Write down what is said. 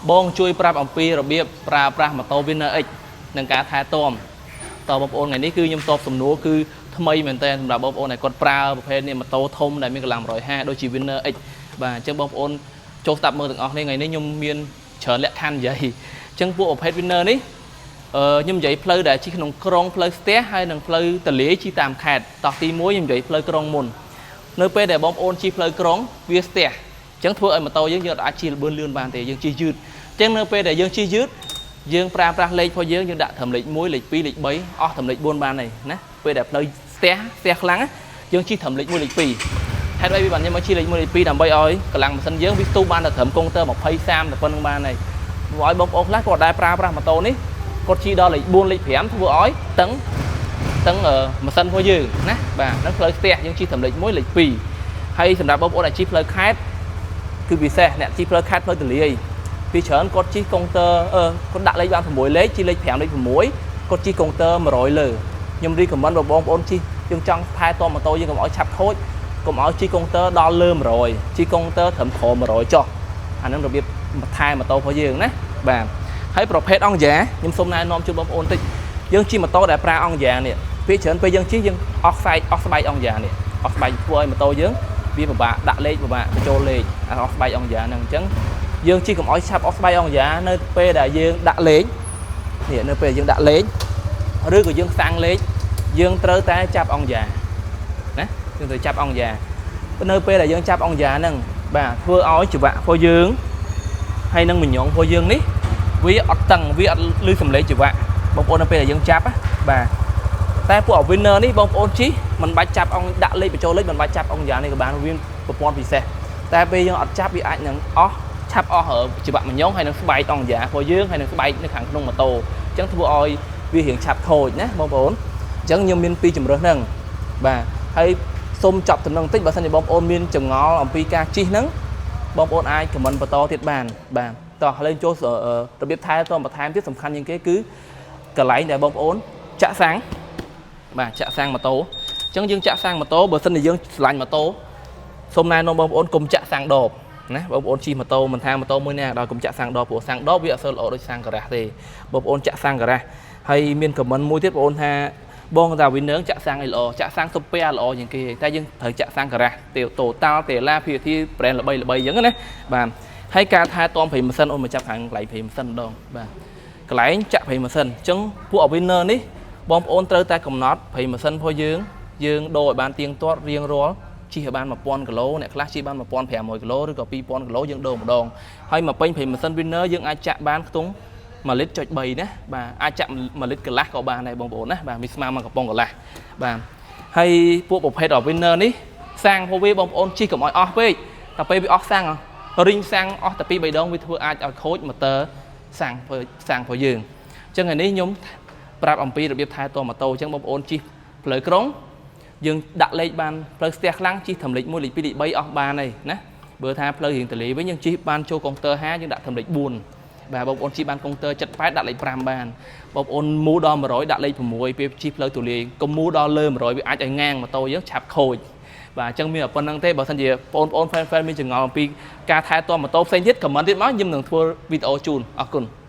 បងជួយប្រាប់អំពីរបៀបប្រើប្រាស់ម៉ូតូ Winner X និងការថែទាំតើបងប្អូនថ្ងៃនេះគឺខ្ញុំតបសំណួរគឺថ្មីមែនទែនសម្រាប់បងប្អូនដែលគាត់ប្រើប្រភេទនេះម៉ូតូធំដែលមានកម្លាំង150ដូចជា Winner X បាទអញ្ចឹងបងប្អូនចូលស្ដាប់មើលទាំងអស់គ្នាថ្ងៃនេះខ្ញុំមានច្រើនលក្ខខណ្ឌនិយាយអញ្ចឹងពួកប្រភេទ Winner នេះ ខ្ញុំនិយាយផ្លូវដែលជិះក្នុងក្រុងផ្លូវស្ទះហើយនិងផ្លូវទលាយជិះតាមខេត្តតោះទី1ខ្ញុំនិយាយផ្លូវក្រុងមុននៅពេលដែលបងប្អូនជិះផ្លូវក្រុងវាស្ទះអញ្ចឹងធ្វើឲ្យម៉ូតូយើងយើងអាចជិះលឿនលឿនបានទេយើងជិះយឺតអញ្ចឹងនៅពេលដែលយើងជិះយឺតយើងប្រើប្រាស់លេខរបស់យើងយើងដាក់ត្រឹមលេខ1លេខ2លេខ3អស់ត្រឹមលេខ4បានហើយណាពេលដែលផ្លូវស្ទះស្ទះខ្លាំងណាយើងជិះត្រឹមលេខ1លេខ2ហេតុអីវាបានខ្ញុំមកជិះលេខ1លេខ2ដើម្បីឲ្យកម្លាំងម៉ាស៊ីនយើងវាស្ទុះបានតែត្រឹមកុងទ័រ20 30តែប៉ុណ្្នឹងបានហើយព្រោះឲ្យបងប្អូនខ្លះគាត់ដែរប្រើប្រាស់ម៉ូតូនេះ គាត់ជិះដល់លេខ4លេខ5ធ្វើឲ្យតឹងតឹងម៉ាស៊ីនរបស់យើងណាបាទហ្នឹងផ្លូវស្ទះយើងជិះត្រឹមលេខ1លេខ2ហើយសម្រាប់បងប្អូនដែលជិះផ្លូវខេត្តគឺពិសេសអ្នកជិះផ្លូវខេត្តផ្លូវទលាយពីច្រើនគាត់ជិះកុងទ័រអឺគាត់ដាក់លេខបាន6លេខជិះលេខ5លេខ6គាត់ជិះកុងទ័រ100លើខ្ញុំ recommend បងប្អូនជិះយើងចង់ថែទាំម៉ូតូយើងកុំឲ្យឆាប់ខូចកុំឲ្យជិះកុងទ័រដល់លើ100ជិះកុងទ័រត្រឹមក្រោម100ចុះអាហ្នឹងរបៀបថែម៉ូតូរបស់យើងណាបាទហើយប្រភេទអង្គយ៉ាខ្ញុំសូមណែនាំជូនបងប្អូនតិចយើងជិះម៉ូតូដែលប្រើអង្គយ៉ានេះពេលច្រើនពេលយើងជិះយើងអស់ខ្សែអស់ស្បែកអង្គយ៉ានេះអស់ស្បែកធ្វើឲ្យម៉ូតូយើងវាពិបាកដាក់លេខពិបាកបញ្ចូលលេខអស់ស្បែកអង្គយ៉ាហ្នឹងអញ្ចឹងយើងជិះកុំឲ្យឆាប់អស់ស្បែកអង្គយ៉ានៅពេលដែលយើងដាក់លេខនេះនៅពេលយើងដាក់លេខឬក៏យើងសាំងលេខយើងត្រូវតែចាប់អង្គយ៉ាណាយើងត្រូវចាប់អង្គយ៉ានៅពេលដែលយើងចាប់អង្គយ៉ាហ្នឹងបាទធ្វើឲ្យច្រវាក់របស់យើងហើយនឹងមញងរបស់យើងនេះ វាអត់តឹងវាអត់លឺសំឡេងច្រវាក់បងប្អូននៅពេលដែលយើងចាប់ណាបាទតែពួក winner នេះបងប្អូនជិះមិនបាច់ចាប់អង្គដាក់លេខបញ្ចូលលេខមិនបាច់ចាប់អង្គយ៉ាងនេះក៏បានវាប្រព័ន្ធពិសេសតែពេលយើងអត់ចាប់វាអាចនឹងអស់ឆាប់អស់ច្រវាក់មញងហើយនឹងស្បែកអង្គយ៉ារបស់យើងហើយនឹងស្បែកនៅខាងក្នុងម៉ូតូអញ្ចឹងធ្វើឲ្យវារៀងឆាប់ខូចណាបងប្អូនអញ្ចឹងខ្ញុំមានពីរជំរើសហ្នឹងបាទហើយសូមចប់តំណឹងបន្តិចបើសិនជាបងប្អូនមានចម្ងល់អំពីការជិះហ្នឹងបងប្អូនអាច comment បន្តទៀតបានបាទតោះឥឡូវចូលរបៀបថែទាំបន្ថែមទៀតសំខាន់ជាងគេគឺកន្លែងដែលបងប្អូនចាក់សាំងបាទចាក់សាំងម៉ូតូអញ្ចឹងយើងចាក់សាំងម៉ូតូបើសិនជាយើងឆ្លាញ់ម៉ូតូសូមណែនាំបងប្អូនកុំចាក់សាំងដបណាបងប្អូនជិះម៉ូតូមិនថាម៉ូតូមួយណាដល់កុំចាក់សាំងដបព្រោះសាំងដបវាអត់សូវល្អដូចសាំងការ៉ាស់ទេបងប្អូនចាក់សាំងការ៉ាស់ហើយមាន comment មួយទៀតបងប្អូនថាបងតា Winner ចាក់សាំងអីល្អចាក់សាំងសុពែល្អជាងគេតែយើងត្រូវចាក់សាំងការ៉ាស់ទេ Total តេឡា PTT brand ល្បីល្បីអញ្ចឹងណាបាទហើយការថែទាំប្រេងម៉ាស៊ីនអូនមកចាប់ខាងកន្លែងប្រេងម៉ាស៊ីនម្ដងបាទកន្លែងចាក់ប្រេងម៉ាស៊ីនអញ្ចឹងពួក Winner នេះបងប្អូនត្រូវតែកំណត់ប្រេងម៉ាស៊ីនរបស់យើងយើងដូរឲ្យបានទៀងទាត់រៀងរាល់ជិះឲ្យបាន1000គីឡូអ្នកខ្លះជិះបាន1500គីឡូឬក៏2000គីឡូយើងដូរម្ដងហើយមកពេញប្រេងម៉ាស៊ីន Winner យើងអាចចាក់បានខ្ទង់1លីត្រចុច3ណាបាទអាចចាក់1លីត្រកន្លះក៏បានដែរបងប្អូនណាបាទមានស្មើមកកំប៉ុងកន្លះបាទហើយពួកប្រភេទ Winner នេះសាំងពួកវាបងប្អូនជិះកុំឲ្យអស់ពេកតែពេលវាអស់សាំងរីងសាំងអស់តែ2 3ដងវាធ្វើអាចឲ្យខូចម៉ូទ័រសាំងសាំងរបស់យើងអញ្ចឹងថ្ងៃនេះខ្ញុំប្រាប់អំពីរបៀបថែទាំម៉ូតូអញ្ចឹងបងប្អូនជិះផ្លូវក្រុងយើងដាក់លេខបានផ្លូវស្ទះខ្លាំងជិះត្រឹមលេខ1លេខ2លេខ3អស់បានហើយណាបើថាផ្លូវរៀងទលាវិញយើងជិះបានចូលកុងទ័រ5យើងដាក់ត្រឹមលេខ4បាទបងប្អូនជិះបានកុងទ័រ78ដាក់លេខ5បានបងប្អូនមូដល់100ដាក់លេខ6ពេលជិះផ្លូវទូលាយកុំមូដល់លើ100វាអាចឲ្យងាងម៉ូតូយើងឆាប់ខូចបាទអញ្ចឹងមានតែប៉ុណ្្នឹងទេបើសិនជាបងប្អូន fan fan មានចម្ងល់អំពីការថែទាំម៉ូតូផ្សេងទៀត comment ទៀតមកខ្ញុំនឹងធ្វើវីដេអូជូនអរគុណ។